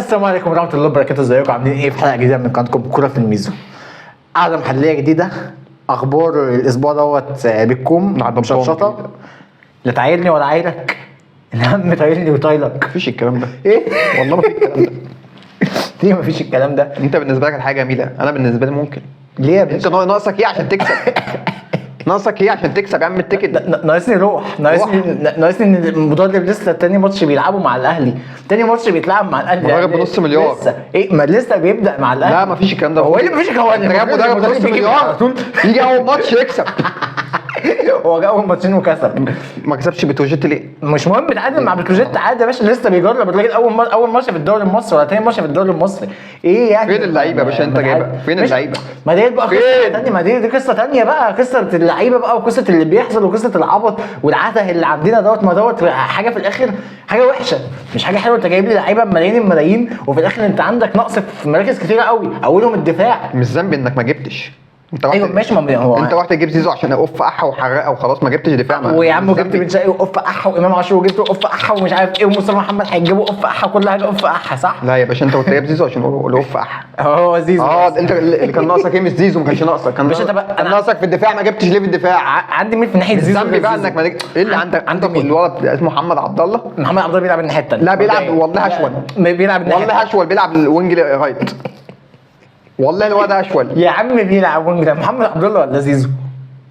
السلام عليكم ورحمة الله وبركاته. ازيكم عاملين ايه في حلقة جديدة من قناتكم كورة في الميزو. قعدة محليه جديدة، اخبار الاسبوع دوت بتكون نعم، مشطشطه. لا تعايرني ولا عايرك، الهم طايلني وطايلك. مفيش الكلام ده. ايه؟ والله ما في الكلام ده. ليه مفيش الكلام ده؟ انت بالنسبة لك الحاجة جميله، انا بالنسبة لي ممكن. ليه يا انت باشا؟ ناقصك ايه عشان تكسب؟ ناقصك ايه عشان تكسب يا عم التيكت؟ ناقصني روح، ناقصني ناقصني ان المدرب لسه تاني ماتش بيلعبه مع الاهلي، تاني ماتش بيتلعب مع الاهلي. مدرب بنص مليار. لسه ايه؟ ما لسه بيبدا مع الاهلي. لا مفيش الكلام ده. هو ايه اللي مفيش؟ هو انت جايب مدرب المدرب بنص بيجيب على مليار طول. يجي اول ماتش يكسب. هو جه اول ماتشين وكسب. ما كسبش بتروجيت ليه؟ مش مهم اتعادل مع بتروجيت عادي يا باشا، لسه بيجرب الراجل. اول ماتش في الدوري المصري ولا تاني ماتش في الدوري المصري؟ ايه يعني؟ فين اللعيبة يا باشا انت ما جايبها؟ فين مش- اللعيبة؟ ما دي بقى قصة فين؟ تانية، ما دي قصة تانية بقى، قصة اللعيبة بقى وقصة اللي بيحصل وقصة العبط والعته اللي عندنا دوت. ما دوت حاجة في الاخر حاجة وحشة مش حاجة حلوة. انت جايب لي لعيبة بملايين الملايين وفي الاخر انت عندك نقص في مراكز كتيرة قوي، اولهم الدفاع. مش ذنبي انك ما جبتش. انت رحت ايوه ماشي، ما هو انت رحت تجيب زيزو عشان اقف احا وحرقه وخلاص، ما جبتش دفاع. ويا عم مش وجبت ذنبي. بن شرقي وقف احا وامام عاشور وجبت قف احا ومش عارف ايه ومصطفى محمد هيجيبوا قف احا وكل حاجة قف احا، صح؟ لا يا باشا، انت كنت جايب زيزو عشان اقف احا. هو زيزو. اه انت اللي كان ناقصك ايه؟ مش زيزو، ما كانش ناقصك، كان باشا، طب كان ناقصك في الدفاع. ما جبتش ليه في الدفاع؟ عندي مين في ناحية زيزو ذنبي غير بقى زيزو؟ انك ما جبت. ايه اللي عندك؟ عندي عندك مين؟ الولد اسمه محمد عبد الله. محمد عبد الله بيلعب الناحية الثانية. لا، بيلعب والله أشول. بيلعب الناحية والله اشول، بيلعب ال wing right. والله الواد اشول. يا عم بيلعب wing ده محمد عبد الله ولا زيزو؟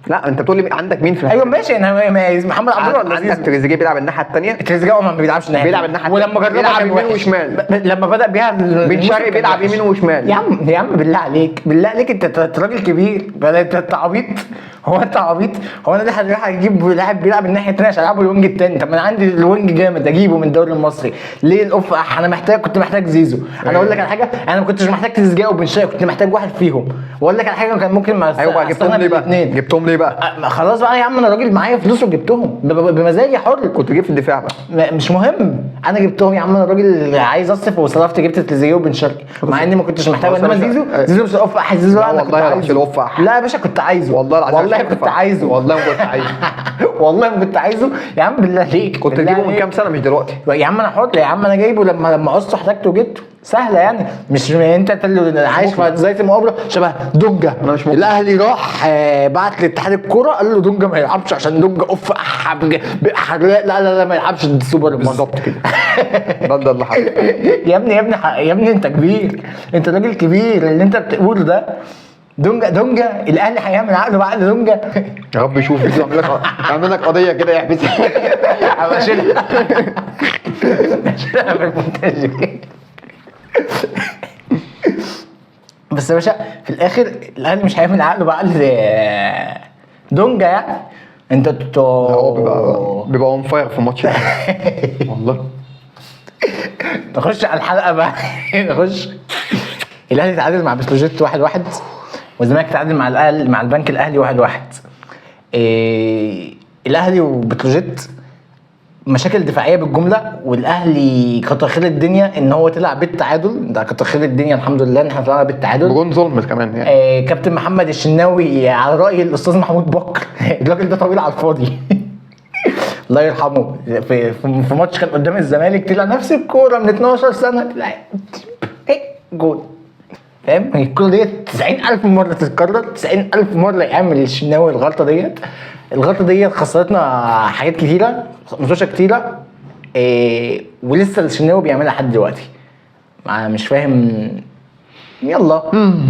لا انت بتقول لي عندك مين في ايوه ماشي، انا محمد عبد الله ولا عندك زيزو؟ تريزيجيه بيلعب الناحية الثانية. تريزيجيه ما بيلعبش الناحية بيلعب التانية. الناحية ولما جربها بيلعب كان يمين وحش. وشمال. لما بدا بيها بن الموسم شرقي كان بيلعب وحش. يمين وشمال. يا عم يا عم بالله عليك، بالله عليك، انت راجل كبير، بل انت عبيط. هو انت عبيط؟ هو انا ليه رايح اجيب لاعب بيلعب الناحية الثانية عشان العبه ال wing الثاني؟ طب ما انا عندي ال wing جامد اجيبه من الدوري المصري. ليه الأوف؟ انا محتاج، كنت محتاج زيزو. انا اقول لك على حاجة، انا ما كنتش محتاج تريزيجيه وبن شرقي، كنت محتاج واحد فيهم. واقول لك على حاجة، كان ممكن ما ايوه بقى، جبتهم استغنى ليه بقى؟ بالاثنين. جبتهم ليه بقى؟ خلاص بقى يا عم، انا راجل معايا فلوس وجبتهم بمزاجي حر. كنت جيب في الدفاع بقى. مش مهم، انا جبتهم يا عم، انا راجل عايز اصرف وصرفت، جبت تريزيجيه وبن شرقي مع اني ما كنتش محتاج. خلاص يا انما باشا. زيزو، أيوة. زيزو مش اوف اح زيزو. لا انا كنت والله يا عايزه. راجل أوف أح. لا يا باشا كنت عايزه. والله العظيم والله عشان كنت أوف أح. عايزه. والله ما كنت عايزه. والله ما كنت عايزه يا عم، بالله عليك. كنت بالله تجيبه من عليك. كام سنة مش دلوقتي. يا عم انا حر يا عم، انا جايبه لما عوزته احتاجته وجبته، سهلة يعني. مش انت اللي عايش في زي المقابلة شبه دونجا. أنا مش مؤمن. الاهلي راح بعت لاتحاد الكورة قال له دونجا ما يلعبش عشان دونجا اوف أح لا لا لا ما يلعبش السوبر المصري. بالظبط كده. ده اللي حصل. يا ابني يا ابني يا ابني انت كبير، انت راجل كبير اللي انت بتقوله ده. دونجا دونجا الاهلي هيعمل عقله بعقل دونجا. يا رب يشوف فيديو، يعمل لك قضية كده يحبسها. هبقى اشيلها، اشيلها في المونتاج. بس يا باشا في الاخر الاهلي مش هيعمل عقله بعقل دونجا يعني. انت هو بيبقى on fire في الماتش ده والله. نخش على الحلقة بقى. نخش. الاهلي تعادل مع بتروجيت 1-1، والزمالك تعادل مع الاهلي مع البنك الاهلي 1-1. الاهلي وبتروجيت مشاكل دفاعية بالجملة، والاهلي كتر خير الدنيا ان هو طلع بالتعادل ده، كتر خير الدنيا الحمد لله ان احنا طلعنا بالتعادل. بجون ظلم كمان يعني. كابتن محمد الشناوي على راي الاستاذ محمود بكر الراجل ده طويل على الفاضي الله يرحمه. في ماتش كان قدام الزمالك طلع نفس الكورة من 12 سنة، طلع إيه، جول. فاهم؟ الكورة ديت 90000 مرة تتكرر، 90000 مرة يعمل الشناوي الغلطة ديت. الغلطة ديت خسرتنا حاجات كتيرة، ماتشات كتيرة، إيه، ولسه الشناوي بيعملها لحد دلوقتي. مش فاهم. يلا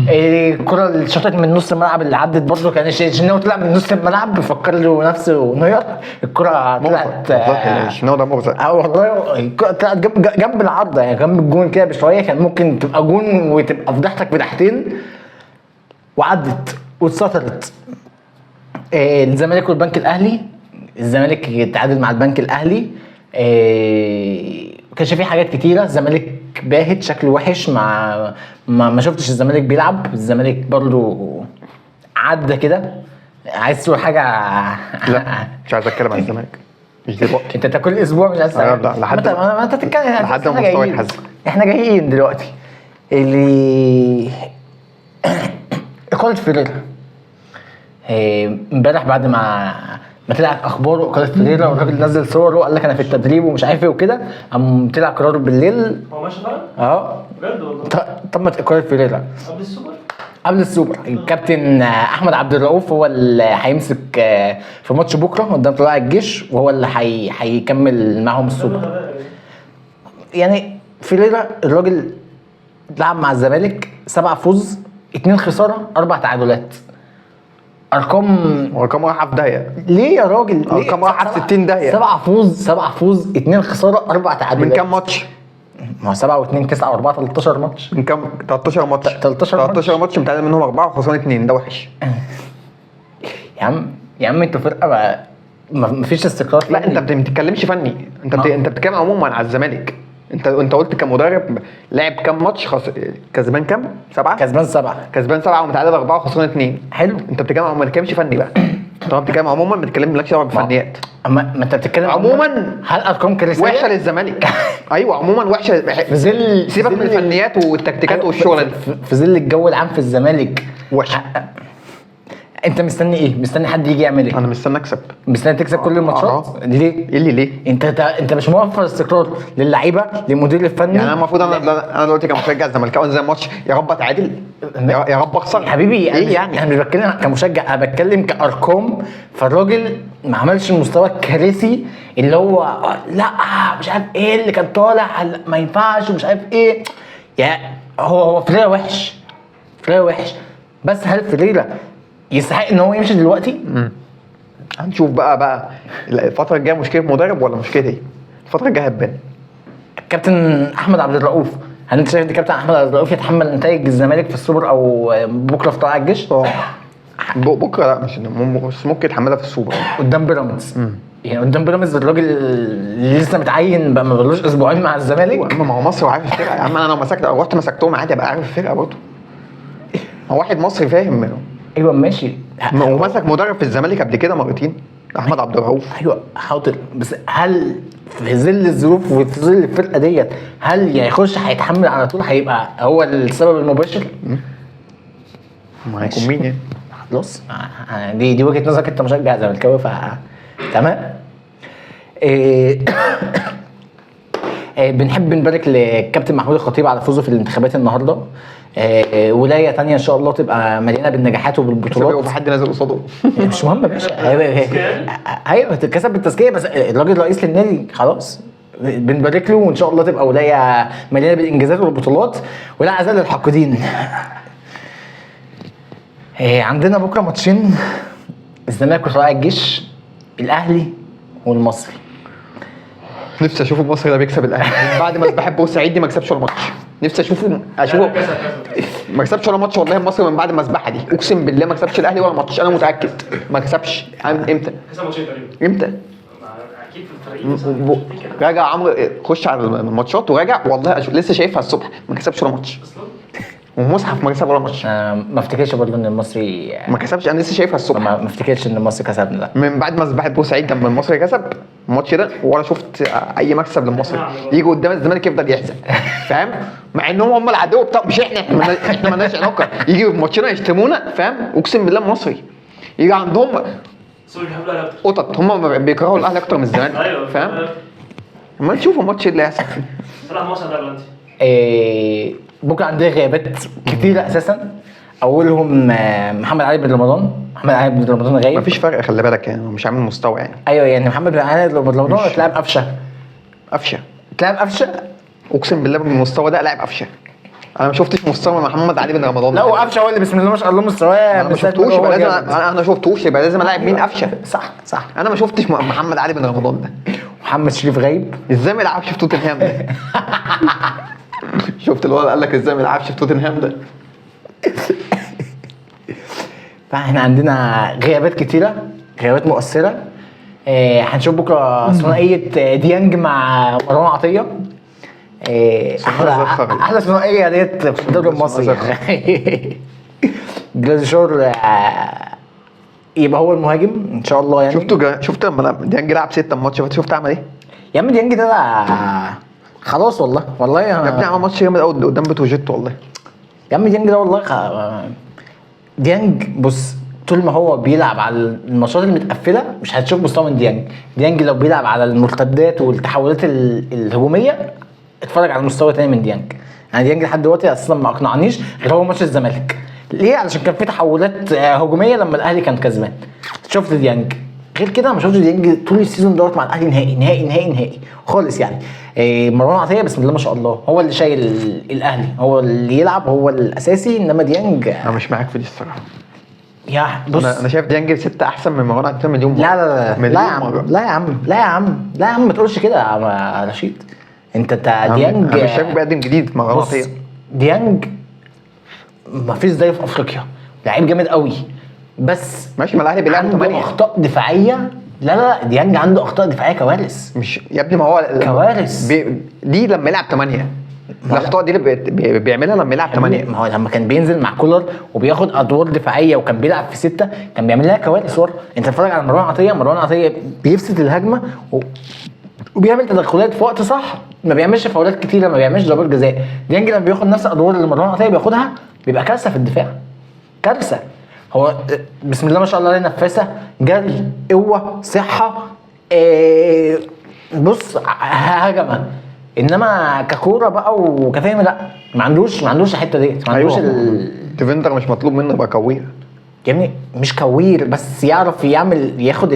إيه، الكرة اللي اتشاطت من نص الملعب اللي عدت برضه، كان الشناوي طلع من نص الملعب فكر له نفسه نوير، الكرة طلعت. والله الشناوي ده مغزى. اه والله الكرة طلعت جنب العارضة يعني، جنب الجون كده بشوية، كان ممكن تبقى جون وتبقى فضيحتك بتحتين، وعدت واتسطرت. الزمالك والبنك الاهلي، الزمالك تعادل مع البنك الاهلي. ما كانش فيه حاجات كتيرة، الزمالك باهت شكله وحش، ما شفتش الزمالك بيلعب. الزمالك برضو عدى كده. عايز تقول حاجة؟ لا مش عايز اتكلم عن الزمالك مش دلوقتي. انت كل اسبوع مش عايز لا، لحد ما انت تتكلم لحد ما احنا مستواي جايين. يتحسن. احنا جايين دلوقتي اللي اقاله فيريرا. امبارح بعد ما ما طلعت اخباره اقاله فيريرا، والراجل نزل صوره وقال لك انا في التدريب ومش عارف ايه وكده، قام طلع قرار بالليل. هو ماشي فعلا؟ اه بجد والله. تمت اقاله فيريرا قبل السوبر؟ قبل السوبر. الكابتن احمد عبد الرؤوف هو اللي هيمسك في ماتش بكره قدام طلائع الجيش، وهو اللي هيكمل معاهم السوبر. يعني فيريرا الراجل لعب مع الزمالك 7 فوز، 2 خسارة، 4 تعادلات. ارقام ارقام رايحة في داهية. ليه يا راجل؟ ليه؟ ارقام رايحة في 60 داهية. 7 فوز، 7 فوز، 2 خسارة، 4 تعادلات. من كام ماتش؟ ما هو 7 و2 9 و4 13 ماتش. من كام؟ 13 ماتش. 13 ماتش. 13 ماتش متعادل منهم 4 وخسران 2، ده وحش. يا عم يا عم انتوا فرقه ما فيش استقرار. لا انت ما بتتكلمش فني، انت انت بتتكلم عموما على الزمالك. انت قلت كمدرب لعب كام ماتش كسبان كام؟ 7؟ كسبان 7. كسبان 7 ومتعادل 4 وخسران 2. حلو. انت بتتكلم عموما، ما بتتكلمش فني بقى. طبعا بتتكلم عموما، ما بتتكلمش مالكش دعوه بالفنيات. ما انت بتتكلم عموما هل ارقام كارثية؟ وحشة للزمالك. ايوه عموما وحشة. في ظل سيبك من الفنيات والتكتيكات أيوة، والشغله دي. في ظل الجو العام في الزمالك وحشة. انت مستني ايه؟ مستني حد يجي يعمل ايه؟ انا مستني اكسب. مستني تكسب كل الماتشات؟ ليه؟ ايه اللي ليه؟ انت مش موفر استقرار للعيبة، للمدير الفني. يعني انا المفروض انا دلوقتي كمشجع زملكاوي انزل ماتش يا رب اتعادل، يا رب اخسر. يا حبيبي ايه يعني؟ انا مش بتكلم كمشجع، انا بتكلم كارقام. فالراجل ما عملش المستوى الكارثي اللي هو لا مش عارف ايه اللي كان طالع ما ينفعش ومش عارف ايه. يعني هو فريرة وحش، فريرة وحش، بس هل فريرة يستحق ان هو يمشي دلوقتي؟ هنشوف بقى الفترة الجاية مشكلة مدرب ولا مشكلة ايه؟ الفترة الجاية هتبان. كابتن احمد عبد الرؤوف، هل انت شايف ان كابتن احمد عبد الرؤوف يتحمل نتائج الزمالك في السوبر او بكره في طلائع الجيش؟ اه بكره لا، مش ممكن يتحملها في السوبر قدام بيراميدز. يعني قدام بيراميدز الراجل اللي لسه متعين بقى ما بقالوش اسبوعين مع الزمالك. اما ما هو مصري وعارف الفرقة يا عم. انا لو مسكت او رحت مسكتهم عادي ابقى عارف الفرقة برضه. هو واحد مصري فاهم. ايوه ماشي. هو مسك مدرب في الزمالك قبل كده مرتين، احمد عبد الرؤوف. ايوه حاضر، بس هل في ظل الظروف وفي ظل الفرقة ديت هل يخش هيتحمل على طول، هيبقى هو السبب المباشر؟ ما هيكون مين يعني؟ خلاص دي وجهه نظرك، انت مشجع زملكاوي ف تمام. بنحب نبارك للكابتن محمود الخطيب على فوزه في الانتخابات النهارده. ولاية ثانية ان شاء الله تبقى مليانة بالنجاحات وبالبطولات. في حد نازل قصاده مش مهم يا باشا. ايوه كسب بالتزكيه، بس الراجل رئيس للنادي خلاص، بنبارك له وان شاء الله تبقى ولاية مليانة بالانجازات والبطولات، ولا عزاء للحاقدين. عندنا بكره ماتشين، الزمالك وطلائع الجيش، الاهلي والمصري. نفسي اشوف المصري ده بيكسب الاهلي بعد ما بحب بورسعيد دي ما كسبش ولا ماتش. نفسي اشوفه ما كسبش ولا ماتش والله. المصري من بعد المذبحة دي اقسم بالله ما كسبش الاهلي ولا ماتش، انا متاكد ما كسبش. امتى؟ كسب ماتشين تقريبا. امتى؟ اكيد في الفريق. راجع عمرو، خش على الماتشات وراجع والله لسه شايفها الصبح، ما كسبش ولا ماتش اصلا. ومصحف ما كسب ولا ماتش. ما افتكرش برضه ان المصري ما كسبش، انا لسه شايفها الصبح. ما افتكرش ان المصري كسبنا، لا. من بعد مذبحه بورسعيد لما المصري كسب الماتش ده ولا شفت اي مكسب للمصري. يجي قدام الزمالك يفضل يحزق فاهم، مع انهم هم العدو بتاع، مش احنا، احنا مالناش علاقة. يجي في ماتشنا يشتمونا فاهم، اقسم بالله المصري يجي عندهم قطط، هم بيكرهوا الاهلي اكتر من الزمالك فاهم. اما نشوف الماتش اللي هيحصل. صلاح مصر ده بلانتي. بكره عندنا غيابات كتيرة اساسا، اولهم محمد علي بن رمضان. محمد علي بن رمضان غايب، مفيش فرق خلي بالك يعني، مش عامل مستوى يعني. ايوه يعني محمد علي بن رمضان اتلعب قفشه، قفشه اتلعب قفشه، اقسم بالله بالمستوى ده لاعب قفشه. انا ما شفتش مستوى محمد علي بن رمضان. لا وقفشه هو اللي بسم الله ما شاء الله مستواه. انا ما شفتوش، يبقى لازم انا ما شفتوش يبقى لازم الاعب مين؟ قفشه. صح صح، انا ما شفتش محمد علي بن رمضان ده. محمد شريف غايب، ازاي ما يلعبش في توتنهام ده؟ شفت الولد قال لك ازاي ما يلعبش في توتنهام ده؟ فاحنا عندنا غيابات كتيرة، غيابات مؤثرة. هنشوف بكره ثنائية ديانج مع مروان عطية. احلى ثنائية ديت في الدوري المصري. جلاديشار يبقى هو المهاجم ان شاء الله يعني. شفت لما ديانج لعب 6 ماتش، شفت عمل ايه؟ يا عم ديانج ده خلاص والله والله يا ابني عمل ماتش جامد قوي قدام بتروجيت والله. يا عم ديانج ده والله ديانج بص طول ما هو بيلعب على الماتشات المتقفله مش هتشوف مستوى من ديانج. ديانج لو بيلعب على المرتدات والتحولات الهجومية، اتفرج على مستوى تاني من ديانج. يعني ديانج لحد دلوقتي اصلا ما اقنعنيش غير هو ماتش الزمالك. ليه؟ علشان كان في تحولات هجومية لما الاهلي كان كسبان. شفت ديانج، غير كده ما شفتش ديانج طول ال season دوت مع الاهلي نهائي نهائي نهائي نهائي خالص يعني. مروان عطية بسم الله ما شاء الله هو اللي شايل الاهلي، هو اللي يلعب، هو الاساسي، انما ديانج انا مش معاك في دي الصراحة. يا بص انا شايف ديانج 6 احسن من مروان عطية مليون مرة. لا لا لا مليون لا يا عم، مرة. لا يا عم، لا يا عم، لا يا عم، ما تقولش كده يا عم رشيد. انت ديانج انا مش شايفه بيقدم جديد مروان بص، عطية. ديانج ما فيش زيه في افريقيا، لعيب جامد قوي، بس ماشي، ما الاهلي بيلعب عنده 8. اخطاء دفاعية. لا لا لا، ديانج عنده اخطاء دفاعية كوارث. مش يا ابني، ما هو كوارث. دي لما يلعب 8، الاخطاء دي اللي بيعملها لما يلعب 8. ما هو لما كان بينزل مع كولر وبياخد ادوار دفاعية وكان بيلعب في 6 كان بيعمل لها كوارث ورا. انت اتفرج على مروان عطية، مروان عطية بيفسد الهجمة وبيعمل تدخلات في وقت صح، ما بيعملش فاولات كتيرة، ما بيعملش ضربات جزاء. ديانج لما بياخد نفس الادوار اللي مروان عطية بياخدها بيبقى كارثة في الدفاع، كارثة. هو بسم الله ما شاء الله عليه، نفاسه، جري، قوة، صحة، بص هجمة، انما ككوره بقى وكفاهم لا، ما عندوش الحتة ديت، ما عندوش. ايوه، defender مش مطلوب منه يبقى كوير. يا ابني مش كوير، بس يعرف يعمل، ياخد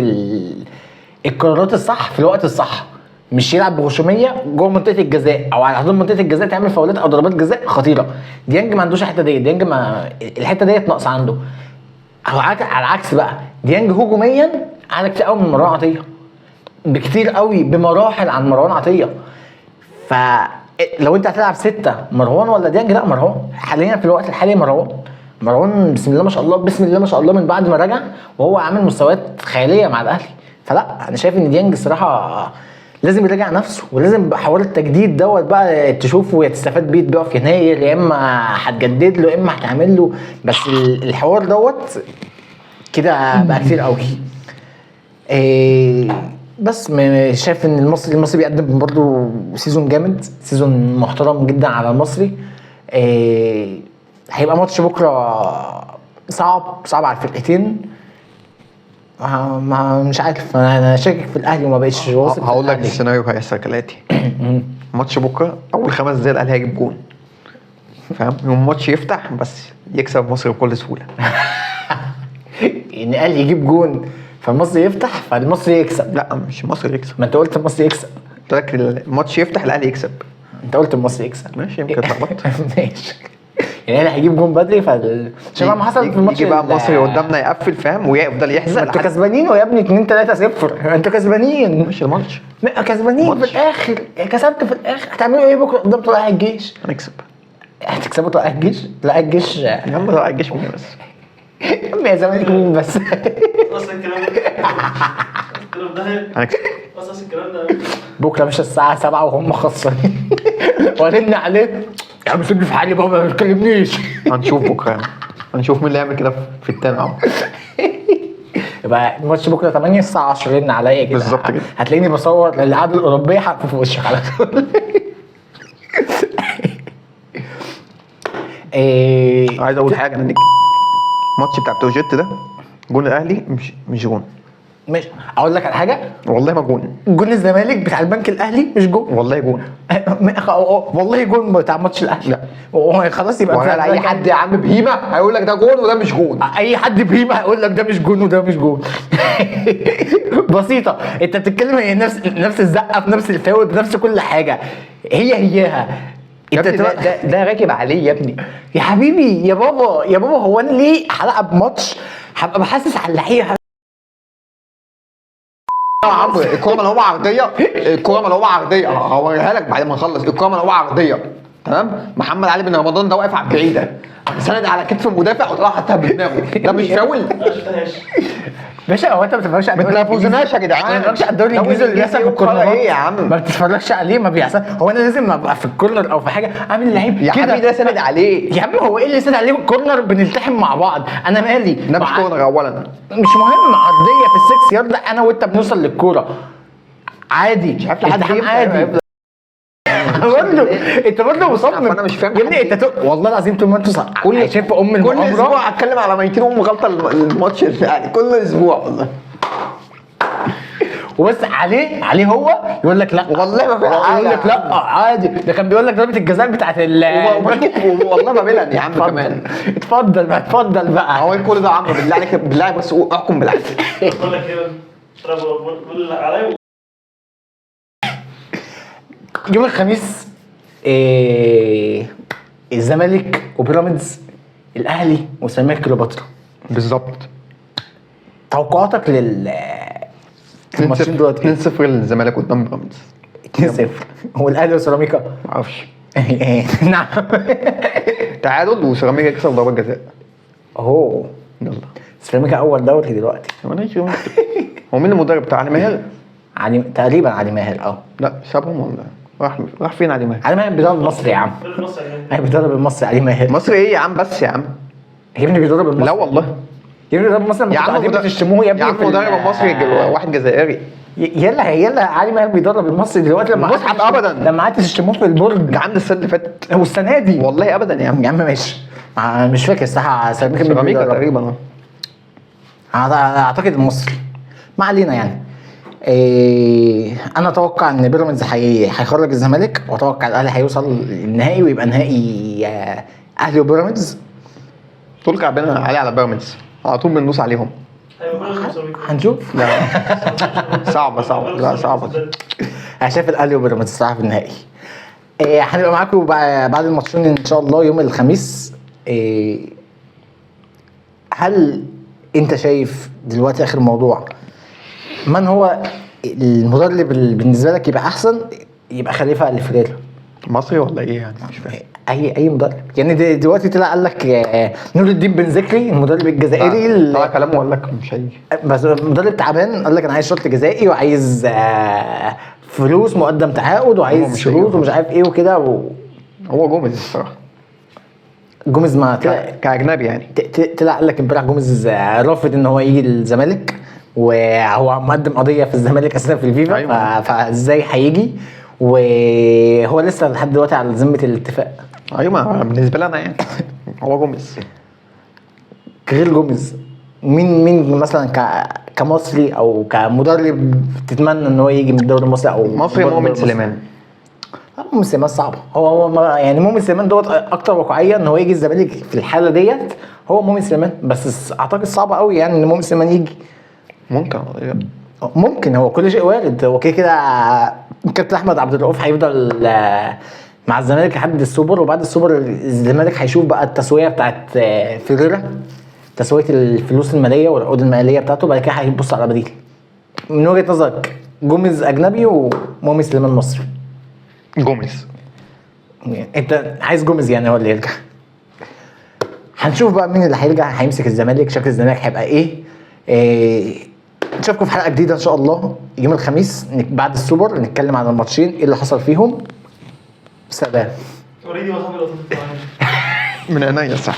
القرارات الصح في الوقت الصح، مش يلعب بغشوميه جوه منطقة الجزاء او على حدود منطقة الجزاء تعمل فاولات او ضربات جزاء خطيرة. ديانج ما عندوش الحتة ديت، ديانج ما الحتة ديت ناقصه عنده. او على العكس بقى، ديانج هجوميا اعلى كتير قوي من مروان عطية، بكتير قوي، بمراحل عن مروان عطية. فلو انت هتلعب 6 مروان ولا ديانج؟ لا مروان حاليا في الوقت الحالي. مروان بسم الله ما شاء الله، بسم الله ما شاء الله، من بعد ما رجع وهو عامل مستويات خيالية مع الاهلي. فلا انا شايف ان ديانج الصراحة لازم يراجع نفسه، ولازم بقى حوار التجديد دوت بقى تشوفه، يا تستفاد بيه تبيعه في يناير، يا اما هتجدد له، يا اما هتعمل له، بس الحوار دوت كده بقى كتير قوي. إيه بس شايف ان المصري بيقدم برضو season جامد، season محترم جدا على المصري. إيه هيبقى ماتش بكره صعب، صعب على الفرقتين. ما مش عارف، انا شاكك في الاهلي وما بقتش واثق في هقول لك الأهلي. السيناريو هيحصل كالاتي: ماتش بكره اول 5 دقايق الاهلي هيجيب جون، فاهم؟ يوم الماتش يفتح بس يكسب مصر بكل سهولة. ان الاهلي يجيب جون فالمصري يفتح فالمصري يكسب؟ لا، مش مصر يكسب. ما انت قلت المصري يكسب. قلت لك الماتش يفتح الاهلي يكسب. انت قلت المصري يكسب. ماشي، يمكن اتلخبطت. ماشي، يعني الاهلي هيجيب جون بدري شبه ما حصل في الماتش. يجي بقى مصري قدامنا يقفل، فاهم؟ ويفضل يحزق ما انتوا لحد كسبانين يا ابني 2 3 0، انتوا كسبانين. ماشي الماتش. كسبانين في ماتش. الاخر كسبت في الاخر، هتعملوا ايه بكره قدام طلائع الجيش؟ هنكسب. هتكسبوا طلائع الجيش؟ طلائع الجيش يا عم طلع الجيش مين بس؟ يا عم يا زمالك مين بس؟ اصلا الكلام ده هنكسب. اصلا الكلام ده. بكره مش الساعة 7 وهم خسرانين وارن عليه: يا عم سيبني في حالي بابا، ما تكلمنيش. هنشوف بكره يعني. هنشوف مين اللي يعمل كده في التاني عم. يبقى الماتش بكره 8 الساعة 10 رن عليا كده. بالظبط كده. هتلاقيني بصور الالعاب الاوروبية، هقف في وشك على طول. إيه؟ عايز اقول حاجة، انا نجم الماتش بتاع بتروجيت ده، جون الاهلي مش جون. ماشي، اقول لك على حاجة. والله ما جون. جون الزمالك بتاع البنك الاهلي مش جون. والله جون. والله جون بتاع ماتش الاهلي. لا. خلاص يبقى وهل اي حد يا عم بهيمة هيقول لك ده جون وده مش جون؟ اي حد بهيمة هيقول لك ده مش جون وده مش جون. بسيطة، انت بتتكلم، هي نفس الزقه، في نفس الفاول، بنفس كل حاجه، هي هياها. يا انت ابني ده, ده راكب عليه يا ابني. يا حبيبي يا بابا يا بابا، هو انا ليه هلعب ماتش هبقى بحسس على اللعيبة؟ يا عمرو، الكورة ملعوبه عرضية، الكورة ملعوبه عرضية، هوريها لك بعد ما نخلص. الكورة ملعوبه عرضية، تمام؟ محمد علي بن رمضان ده واقف على البعيدة، سند على كتف المدافع وطلع حطها بدماغه، ده مش فاول؟ ما شفتهاش. باشا هو انت ما بتتفرجش على ما الدوري الإنجليزي؟ تنرفزناش يا جدعان. ما بتتفرجش على الدوري الانجليزي اللي بيحصل في الكورنرات؟ ايه يا عم؟ ما بتتفرجش عليه؟ ما بيحصل، هو انا لازم ابقى في ال corner او في حاجة اعمل لعيب يا كده؟ حبيبي ده سند عليه. يا عم هو ايه اللي سند عليه؟ ال corner بنلتحم مع بعض، انا مالي؟ ده مش corner اولا. مش مهم، عرضية في ال six yard، انا وانت بنوصل للكورة عادي. مش عارف لحد التحام امتى عادي. هيفضل. برضه انت برضه مصمم. فأنا مش فاهم يا ابني حد. انت والله العظيم طول ما انتوا عايشين في ام كل المؤامرة. اسبوع اتكلم على 200 ام غلطه الماتش يعني كل اسبوع والله. وبس عليه هو يقول لك لا والله ما في حاجة. يقول لك لا عادي، ده كان بيقول لك ضربه الجزاء بتاعت ال والله ما بلن يا عم كمان. اتفضل بقى، اتفضل بقى. هو كل ده عمرو بالله عليك، بالله بس احكم بالعدل. بقول لك ايه، بقول عليا. يوم الخميس الزمالك وبيراميدز، الاهلي وسيراميكا كليوباترا. بالظبط. توقعاتك لل الماتشين دول؟ 2-0 للزمالك قدام بيراميدز. 2-0. هو الاهلي وسيراميكا؟ معرفش. نعم. تعادل وسيراميكا يكسب ضربات جزاء. اهو يلا. سيراميكا اول دوري دلوقتي. هو مين المدرب بتاع علي ماهر؟ علي تقريبا، علي ماهر. لا سابهم ولا راح فين علي ماهر؟ علي ماهر بيدرب المصري يا عم. بيدرب المصري علي ماهر. مصري ايه يا عم بس يا عم؟ يا ابني بيدرب المصري. لا والله يا ابني بيدرب المصري. يا عم قاعدين بتشتموه يا ابني يا عم مدرب المصري واحد جزائري. يلا يلا علي ماهر بيدرب المصري دلوقتي. لما مصحف ابدا. لما قعدت تشتموه في البرج ده عند السنة اللي فاتت والسنة دي والله ابدا يا عم. يا عم ماشي، مش فاكر الصراحة. سيراميكا سيراميكا تقريبا. اعتقد المصري. ما علينا يعني. انا اتوقع ان بيراميدز هيخرج الزمالك، واتوقع الاهلي هيوصل النهائي ويبقى نهائي اهلي وبيراميدز. طول كعبنا علي على بيراميدز على طول بندوس عليهم. هنشوف. لا صعبة صعبة، لا صعبة. انا شايف الاهلي وبيراميدز الصراحة في النهائي. هنبقى معاكم بعد الماتشين ان شاء الله يوم الخميس. هل انت شايف دلوقتي اخر موضوع، من هو المدرب اللي بالنسبة لك يبقى احسن يبقى خليفة لفريرا؟ مصري ولا ايه يعني؟ مش فاهم. اي مدرب يعني. دلوقتي طلع قال لك نور الدين بن زكري المدرب الجزائري. طلع كلامه وقال لك مش هيجي، بس مدرب تعبان. قال لك انا عايز شرط جزائي وعايز فلوس مقدم تعاقد وعايز شروط ومش عارف ايه وكده. هو جوميز الصراحة. جوميز ما طلع كاجنبي يعني. طلع قال لك امبارح جوميز رافض ان هو يجي الزمالك، وهو مقدم قضية في الزمالك اساسا في الفيفا. أيوة. فازاي هيجي وهو لسه لحد دلوقتي على ذمه الاتفاق؟ ايوه بالنسبة لنا يعني هو جوميز. غير جوميز مين مثلا كمصري او كمدرب تتمنى ان هو يجي من الدوري المصري؟ او مصري مؤمن سليمان. مؤمن سليمان صعبة. هو يعني مؤمن سليمان دوت اكتر واقعية ان هو يجي الزمالك في الحالة ديت. هو مؤمن سليمان، بس اعتقد صعبة قوي يعني ان مؤمن سليمان يجي. ممكن، هو كل شيء وارد. هو كده كده كابتن احمد عبد الرؤوف هيفضل مع الزمالك لحد السوبر، وبعد السوبر الزمالك هيشوف بقى التسوية بتاعت فيريرا، تسويه الفلوس المالية والعقود المالية بتاعته، بعد كده هيبص على بديل. من وجهه نظرك جوميز اجنبي ومؤمن سليمان مصري؟ جوميز. انت عايز جوميز يعني هو اللي يرجع. هنشوف بقى مين اللي هيرجع هيمسك الزمالك، شكل الزمالك هيبقى ايه. نشوفكم في حلقة جديدة ان شاء الله يوم الخميس بعد السوبر، نتكلم عن الماتشين ايه اللي حصل فيهم. سلام. من عينيا صح.